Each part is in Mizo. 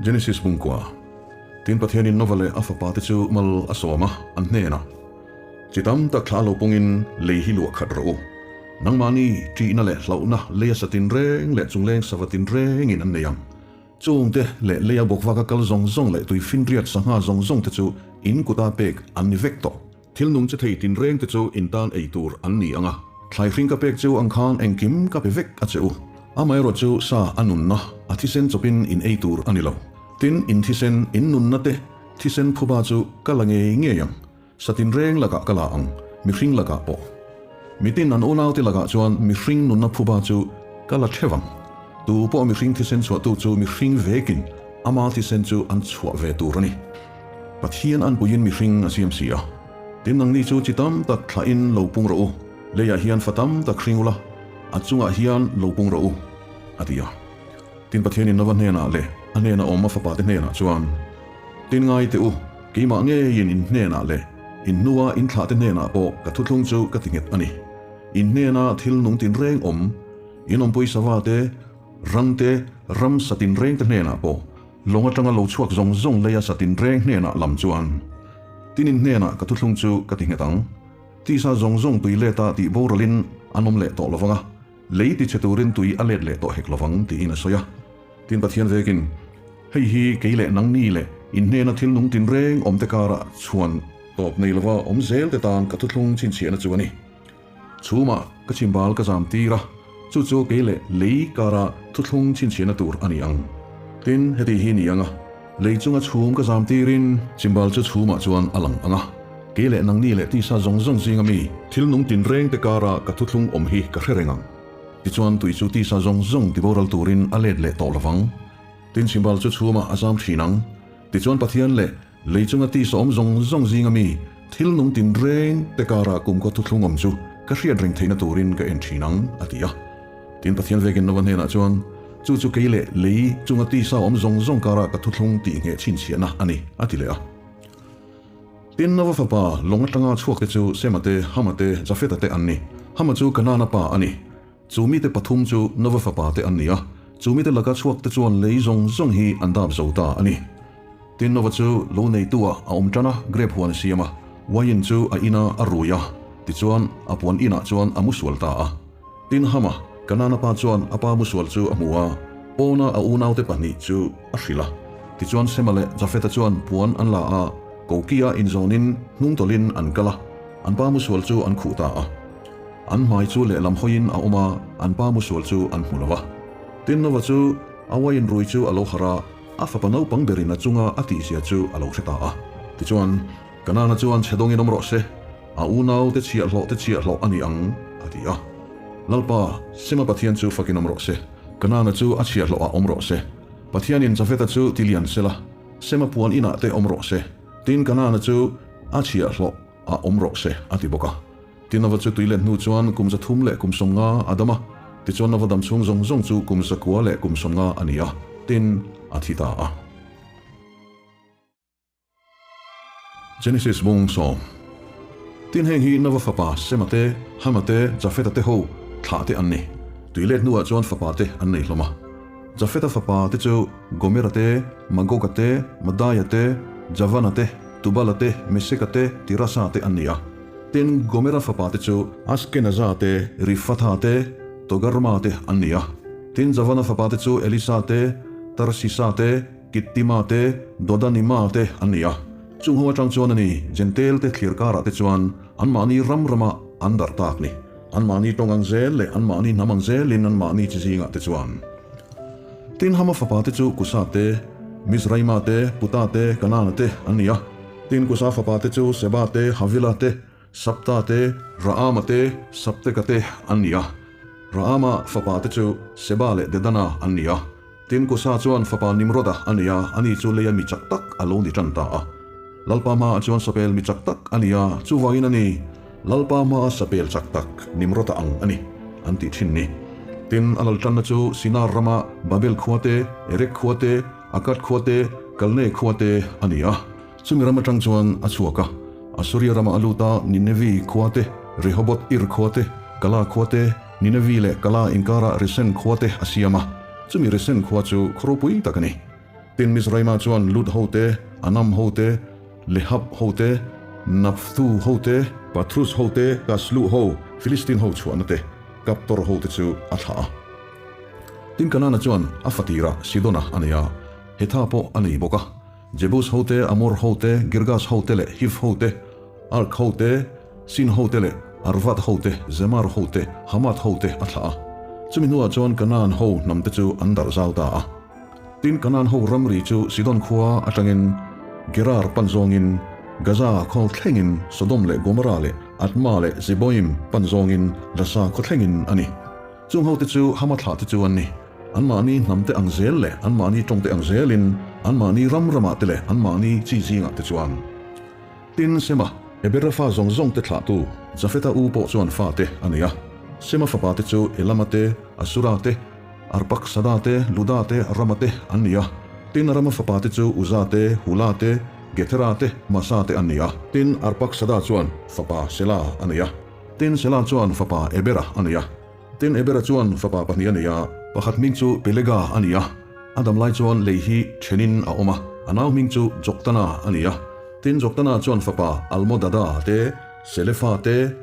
Genesis bungkua, Tin Pathianin Nova leh a fapate chu mal a sawm a, an hnenah, Chi tam tak thla lo pungin lei hi luah khat rawh u. Nangmahni ṭihna leh hlauhna leia sa tinreng leh chungleng sava tinrengin an nei ang. Chungte leh leia bawkvaka kal zawng zawng leh tui finriat sangha zawng zawngte chu in kuta pek an ni vek tawh. Thil nung che thei tinrengte chu in tan ei tur an ni ang a. Thlai hring ka pek cheu ang khan engkim ka pe vek a che u. Amaherawh chu sa a nunna, a thisen chawpin in ei tur a ni lo. Tin, in thisen, in nunna te thisen phuba chu ka la ngei ngei ang. Sa tinreng lakah ka la ang, mihring lakah pawh. Mitin an unaute lakah chuan mihring nunna phuba chu ka la theuh ang. Tu pawh mihring thisen chhuahtu chu mihring vekin ama thisen chu an chhuah ve tur a ni. Pathian an puiin mihring a siam si a. Tin nangni chu chi tam tak thlahin lo pung rawh u, leiah hian fa tam tak hring ula, a chungah hian lo pung rawh u, a ti a. Tin Pathianin Nova hnenah leh a hnena awm a fapate hnenah chuan, Tin ngai teh u, keimah ngeiin in hnenah leh in hnua in thlahte hnenah pawh ka thuthlung chu ka ti nghet a ni. In hnena thil nung tinreng awm, in awmpui sava te, ran te, ram sa tinrengte hnenah pawh, lawng atanga lo chhuak zawng zawng leia sa tinreng hnenah lam chuan, Tin in hnenah ka thuthlung chu ka ti nghet ang. Tisa zawng zawng tui leta tih boralin an awm leh tawh lovang a, lei tichhe turin tui a let leh tawh hek lovang tiin a sawi a. Tin Pathian vekin, Hei hi kei leh nangni leh in hnena thil nung tinreng awmte karah chhuan tawp nei lova awm zel te tan ka thuthlung chhinchhiahna chu a ni. Chhumah ka chhimbal ka zam tir a, chu chu kei leh lei kara thuthlung chhinchhiahna tur a ni ang. Tin, heti hi ni ang a, lei chunga chhum ka zam tirin chhimbal chu chhumah chuan a lang ang a, kei leh nangni leh tisa zawng zawng zinga mi thil nung tinreng te kara ka thuthlung awm hi ka hre reng ang. Tichuan tui chu tisa zawng zawng tiboral turin a let leh tawh lovang. Tin chhimbal chu chhumah a zam thin ang. Tichuan Pathian leh lei chunga tisa awm zawng zawng zinga mi thil nung tinreng te karah kumkhaw thuthlung awm chu ka hriat reng theihna turin ka en thin ang, a ti a. Tin Pathian vekin Nova hnenah chuan, Chu chu kei leh lei chunga tisa awm zawng zawng karah ka thuthlung tih ngheh chhinchhiahna a ni, a ti leh a. Tin, Nova fapa lawng atanga chhuak te chu Sema te, Hama te, Jafeta te an ni. Hama chu Kanaana pa a ni. Chu mite pathum chu Nova fapa te an ni a, chu mite laka chhuak te chuan lei zawng zawng hi an dap zo ta a ni. Tin, Nova chu lo neitu ah a awm tan a, grep huan a siam a, wine chu a in a, a rui a, tichuan a puan inah chuan a mu sual ta a. Tin, Hama, Kanaana pa chuan a pa mu sual chu a hmu a, pawna a unaute pahnih chu a hrilh a. Tichuan Sema leh Jafeta chuan puan an la a, kokia inzawnin hnungtawlhin an kal a, an pa musual chu an khuh ta a. An hmai chu lehlam hawiin a awm a, an pa musual chu an hmu lo va. Tin, Nova chu a wine rui chu a lo harh a, a fapa naupang berin a chunga a tihzia chu a lo hre ta a. Tichuan, Kanana chuan chhe dawngin awm rawh se, a unaute chhiahhlawhte chhiahhlawh a ni ang, a ti a. Lalpa, Sema Pathian chu fakin awm rawh se, Kanana chu a chhiahhlawhah awm rawh se. Pathianin Jafeta chu ti lian sela, Sema puan inah te awm rawh se, tin Kanaana chu a chhiahhlawh ah awm rawh se, a ti bawk a. Tin Nova chu tui let hnu chuan kum 300 leh kum 50 a dam a, tichuan Nova dam chhung zawng zawng chu kum 900 leh kum 50 a ni a, tin a thi ta a. Genesis bung sawm. Tin heng hi Nova fapa Sema te, Hama te, Jafeta te ho thlah te an ni. Tui let hnuah chuan fapa te an nei hlawm a. Jafeta fapa te chu Gomera te, Magoga te, Madaia te, Javana te, Tubala te, Meseka te, Tirasa te an ni a. Tin Gomera fapa te chu Askenaza te, Rifatha te, Togarma te an ni a. Tin Javana fapa te chu Elisa te, Tarsisa te, Kittima te, Dodanima te an ni a. Chung ho atang chuan a ni, Jentail te thlir karah te chuan anmahni ram rama an darh tak ni. Anmahni tawng ang zel leh anmahni hnam ang zelin anmahni chi zingah te chuan. Tin, Hama fapa te chu Kusa te, Mizraima te, Puta te, Kanana te an ni a. Tin, Kusa fapa te chu Seba te, Havila te, Sapta te, Raama te, Sapteka te an ni a. Raama fapa te chu Seba leh Dedana an ni a. Tin, Kusa chuan fapa Nimroda a nei a, ani chu leia mi chak tak a lo ni tan ta a. Lalpa hmaah chuan sapel mi chak tak a ni a, chuvangin a ni, Lalpa hmaa sapel chak tak Nimroda ang a ni, an tih thin ni. Tin, a lal tanna chu Sinar rama Babel khua te, Erek khua te, Akkad khua te, Kalne khua te a ni a. Chumi ram atang chuan a chhuak a, Asuria rama a lut a, Ninevi khua te, Rehoboth Ir khua te, Kala khua te, Ninevi leh Kala inkara Resen khua te a siam a. Chumi Resen khua chu khaw ropui tak a ni. Tin, Mizraima chuan Lud ho te, Anam ho te, Lehab ho te, Naphtu ho te, Pathrus ho te, Kaslu ho, Filistin ho chhuahna te, Kaptor ho te chu a thlah a. Tin, Kanana chuan a fatirah Sidona a nei a, Hetha pawh a nei bawk a. Jebus ho te, Amor ho te, Girgas ho te leh Hiv ho te, Ark ho te, Sin ho te leh Arvad ho te, Zemar ho te, Hamath ho te a thlah a. Chumi hnuah chuan Kanaan ho hnamte chu an darh zau ta a. Tin, Kanaan ho ramri chu Sidon khua atangin Gerar pan zawngin, Gaza khaw thlengin, Sodom leh Gomorrah leh Adma leh Zeboim pan zawngin Lasa khaw thlengin a ni. Chung hote chu Hama thlahte chu an ni. Anmahni hnamte ang zel leh anmahni tawngte ang zelin anmahni ram ramah te leh anmahni chi zingah te chuan. Tin, Sema, Ebera fa zawng zawngte thlahtu Jafeta u pawh chuan fate a nei a. Sema fapate chu Elama te, Asura te, Arpaksada te, Luda te, Rama te an ni a. Tin, Rama fapate chu Uza te, Hula te, Gethera te, Masa te an ni a. Tin, Arpaksada chuan fapa Sela a nei a. Tin, Sela chuan fapa Ebera a nei a. Tin, Ebera chuan fapa pahnih a nei a. Pakhat hming chu Pelega a ni a, a dam lai chuan lei hi thenin a awm a, a nau hming chu Joktana a ni a. Tin, Joktana chuan fapa Almodada te, Selefa te,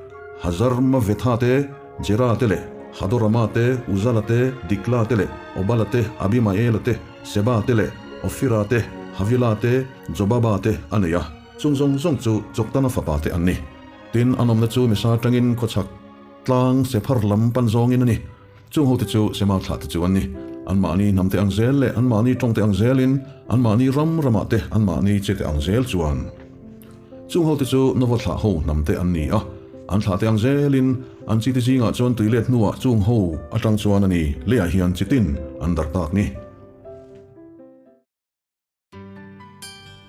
Hazarmavetha te, Jera te leh Hadorama te, Uzala te, Dikla te leh Obala te, Abimaela te, Seba te leh Ofira te, Havila te, Jobaba te a nei a. Chung zawng zawng chu Joktana fapa te an ni. Tin, an awmna chu Mesa atangin khawchhak tlang Sephar lam pan zawngin a ni. Chung hote chu Sema thlahte chu an ni. Anmahni hnamte ang zel leh anmahni tawngte ang zelin, anmahni ram ramah te anmahni chete ang zel chuan. Chung hote chu Nova thlah ho hnamte an ni a, an thlahte ang zelin an chiti zingah chuan tui let hnuah chung ho atang chuan a ni leiah hian chitin an darh tak ni.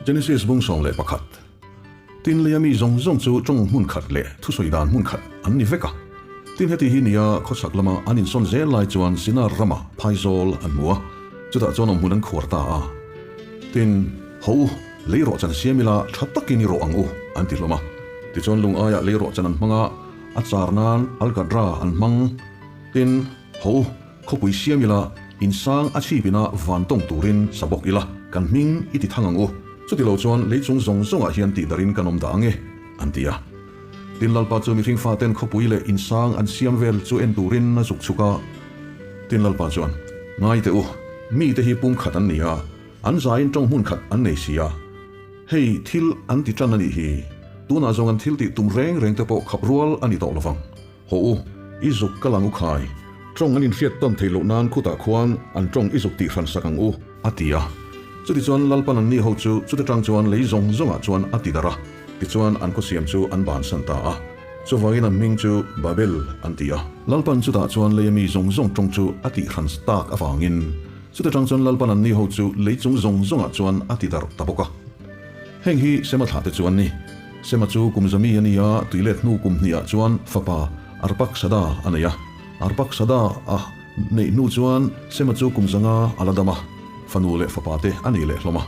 Genesis bung 11. Tin leia mi zawng zawng chu tawng hmun khat leh thusawi dan hmun khat an ni vek a. Tin heti hi nia khawchhak lama an insawn zel lai chuan Sinar rama phaizawl an hmu a, chutah chuan awmhmun an khuar ta a. Tin, Ho u, lei rawh chan siam ila tha takin i rawh ang u, an ti hlawm a. Tichuan lung aiah lei rawh chan an hmang a, a char nan alkadra an hmang. Tin, Ho u, Khawpui siam ila, insang a chhip ina van tawng turin sa bawk ila, kan hming i ti thang ang u. Chuti lo chuan leichung zawng zawngah hian tih darin kan awm dah ang e, an ti a. Tin Lalpa chu mihring faten khawpui leh insang an siam vel chu en turin a zuk chhuk a. Tin Lalpa chuan, Ngai teh u, mite hi pum khat an ni a, an zaiin tawng hmun khat an nei si a. Hei thil an ti tan a nih hi, tunah zawng an thil tih tum reng reng te pawh khap rual a ni tawh lovang. Haw u, i zuk kal ang u khai. Tawng an inhriat tawn theih loh nan khutah khuan an tawng i zuk tih hran sak ang u, a ti a. Chutichuan Lalpan anni ho chu chuta tang chuan lei zawng zawngah chuan a ti darh a, tichuan an khawsiam chu an bansan ta a. Chuvangin an hming chu Babel an ti a. Lalpan chutah chuan leia mi zawng zawng tawng chu a tih hran tak avangin chuta tang chuan Lalpan anni ho chu lei chung zawng zawngah chuan a ti darh ta bawk a. Heng hi Sema thlahte chu an ni. Sema chu kum zami a ni a, tuilet hnu kum hnihah chuan fapa Arpaksada a nei a. Arpaksada a neih hnu chuan Sema chu kum zanga a la dam a, fanu leh fapa te a nei leh hlawm a.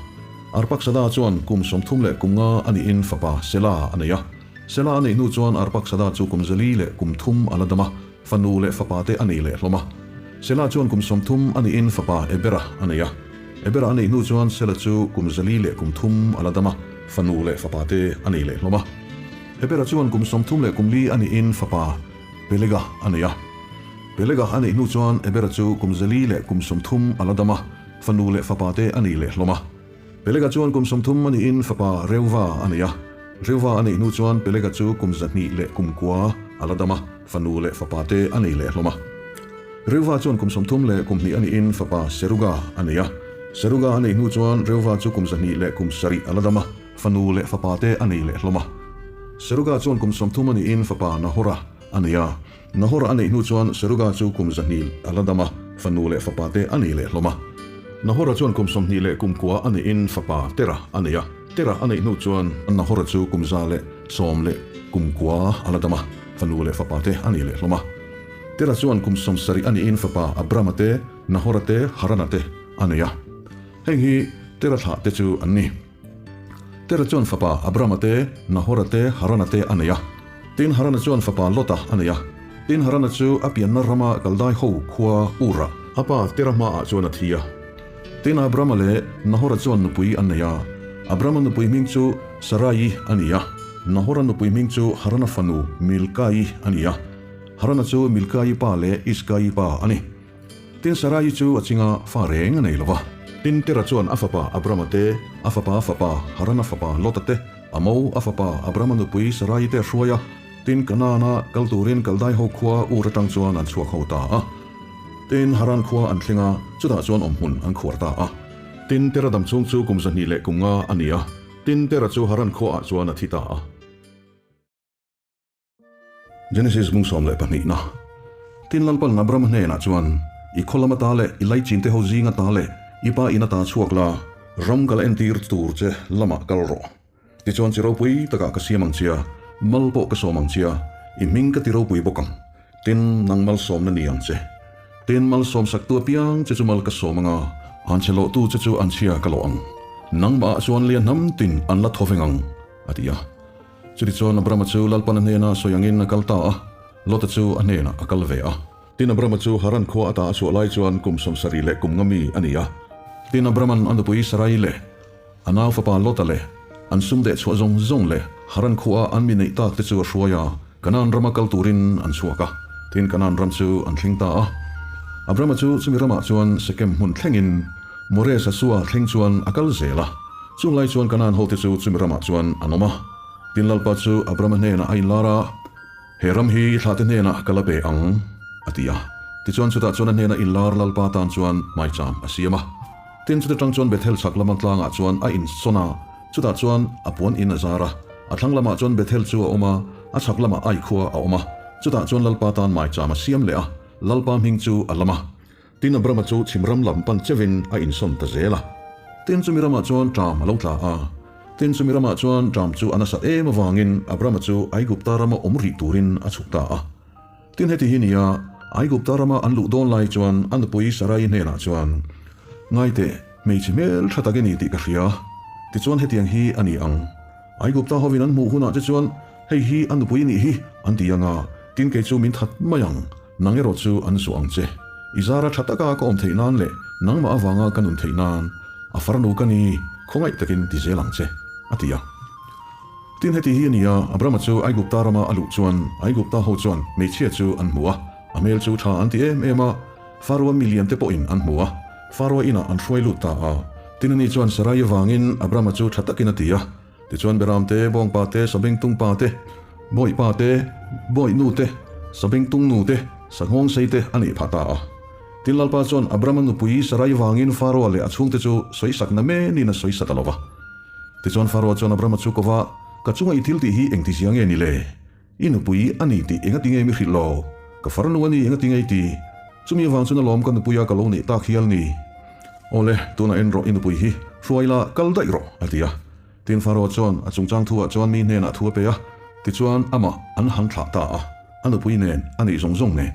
Arpaksada chuan kum 30 leh kum nga a nihin fapa Sela a nei a. Sela a neih hnu chuan Arpaksada chu kum zali leh kum thum a la dam a, fanu leh fapa te a nei leh hlawm a. Sela chuan kum 30 a nihin fapa Ebera a nei a. Ebera a neih hnu chuan Sela chu kum 400 leh kum thum a la dam a, fanu leh fapa te a nei leh hlawm a. Ebera chuan kum 34 leh kum li a nihin fapa Pelega a nei a. Pelega a neih hnu chuan Ebera chu kum 400 leh kum 30 a la dam a, fanu leh fapa te a nei leh hlawm a. Pelega chuan kum 30 a nihin fapa Reuva a nei a. Reuva a neih hnu chuan Pelega chu kum 200 leh kum kua a la dam a, fanu leh fapa te a nei leh hlawm a. Reuva chuan kum 30 leh kum hnih a nihin fapa Seruga a nei a. Seruga a neih hnu chuan Reuva chu kum 200 leh kum sarih a la dam a, fanu leh fapa te a nei leh hlawm a. Seruga chuan kum 30 a nihin fapa Nahora a nei a. Nahora a neih hnu chuan Seruga chu kum 200 a la dam a, fanu leh fapa te a nei leh hlawm a. Nahora chuan kum 20 leh kum kua a nihin fapa Tera a nei a. Tera a neih hnu chuan Nahora chu kum 110 leh kum kua a la dam a, fanu leh fapa te a nei leh hlawm a. Tera chuan kum 70 a nihin fapa Abrama te, Nahora te, Harana te a nei a. Heng hi Tera thlah te chu an ni. Tera chuan fapa Abrama te, Nahora te, Harana te a nei a. Tin, Harana chuan fapa Lota a nei a. Tin, Harana chu a pianna rama Kaldai ho khua Ur-ah a pa Tera hmaah chuan a thi a. Tin, Abrama leh Nahora chuan nupui an nei a. Abrama nupui hming chu Sarai a ni a, Nahora nupui hming chu Harana fanu Milkai a ni a. Harana chu Milkai pa leh Iskai pa a ni. Tin, Sarai chu a chinga fa reng a nei lo va. Tin, Tera chuan a fapa Abrama te, a fapa fapa Harana fapa Lota te, a mo a fapa Abrama nupui Sarai te a hruai a. Tin, Kanaana kal turin Kaldai ho khua Ur atang chuan an chhuak ho ta a. Tin, Haran khua an thleng a, chutah chuan awmhmun an khuar ta a. Tin, Tera dam chhung chu kum 200 leh kum nga a ni a. Tin, Tera chu Haran khuaah chuan a thi ta a. Genesis bung 12 na. Tin, Lalpan Abrama hnenah chuan, I khaw lam ata leh i laichin te ho zing ata leh i pa in ata chhuak la, ram ka la entir tur che lamah kal rawh. Tichuan chi ropui takah ka siam ang chia, mal pawh ka sawm ang chia, i hming ka ti ropui bawk ang. Tin, nang malsawmna ni ang che. Tin, malsawm saktu apiang che chu mal ka sawm ang a, an che lawhtu che chu an chhia ka lawh ang. Nangmahah chuan lia hnam tin an la thaw veng ang, a ti a. Chutichuan Abrama chu Lalpana hnena sawi angin a kal ta a, Lota chu a hnenah a kal ve a. Tin, Abrama chu Haran khua ata a chhuah lai chuan kum 70 leh kum nga mi a ni a. Tin, Abraman a nupui Sarai leh A nau fapa Lota leh an sum deh chhuah zawng zawng leh Haran khuaa an mi neih tak te chu a hruai a, Kanaan rama kal turin an chhuak a. Tin, Kanaan ram chu an thleng ta a. Abrama chu chumi ramah chuan Sekem hmun thlengin More Sasua thleng chuan a kal zel a. Chung lai chuan Kanaan hote chu chumi ramah chuan an awm a. Tin, Lalpa chu Abrama hnenah a inlar a. He ram hi i thlahte hnenah ka la pe ang, a ti a. Tichuan chutah chuan a hnena inlar Lalpa tan chuan maicham a siam a. Tin, chuti tang chuan Bethel chhak lama tlangah chuan a insawn a, chutah chuan a puan in a zar a. A thlang lamah chuan Bethel chu a awm a, a chhak lamah Ai khua a awm a. Chutah chuan Lalpa tan maicham a siam leh a, Lalpa hming chu a lam a. Tin, Abrama chu chhim ram lam pan chevin a insawn ta zel a. Tin, chumi ramah chuan ṭam a lo tla a. Tin, chumi ramah chuan ṭam chu a nasat em avangin Abrama chu Aigupta rama awm rih turin a chhuk ta a. Tin, heti hi nia, Aigupta rama an luh dawn lai chuan a nupui Sarai hnenah chuan, Ngaiteh, hmeichhe hmel ṭha tak i ni tih ka hria. Tichuan hetiang hi a ni ang. Aigupta hovin an hmuh hunah che chuan, Hei hi a nupui nih hi, an ti ang a, tin kei chu min that mai ang. Nang erawh chu an zuah ang che. I zara tha taka ka awm theih nan leh nangmah avanga ka nun theih nan a farnu ka ni, khawngaih takin ti zel ang che, a ti a. Tin, heti hi a ni a, Abrama chu Aigupta rama a luh chuan Aigupta ho chuan hmeichhia chu an hmu a, a hmel chu tha an ti em em a, Faroa milian te pawhin an hmu a, Faroa inah an hruai lut ta a. Tin, ani chuan Sarai avangin Abrama chu tha takin a ti a. Tichuan Beram te, Bawngpa te, Sabengtung pa te, Bawih pa te, Bawih nu te, Sabengtung nu te, Sanghawng sei te a neih phah ta a. Tin Lalpa chuan Abrama nupui Sarai vangin Faroa leh a chhungte chu sawisakna menin a sawisa ta lo va. Tichuan Faroa chuan Abrama chu kova, Ka chunga i thil tih hi engtizia nge ni le? I nupui a ni tih engati nge mi hrilh lo? Ka farnu a ni engati nge i ti? Chumi avang chuan alawm ka nupuia ka lo neih tak hial ni. Awle, tunah en rawh i nupui hi, hruai la, kal daih rawh, a ti a. Tin Pharaoh chuan a chungchang thuah chuan mi hnenah thu a pe a, tichuan amah an han thlah ta a, a nupui nen, a nih zawng zawng nen.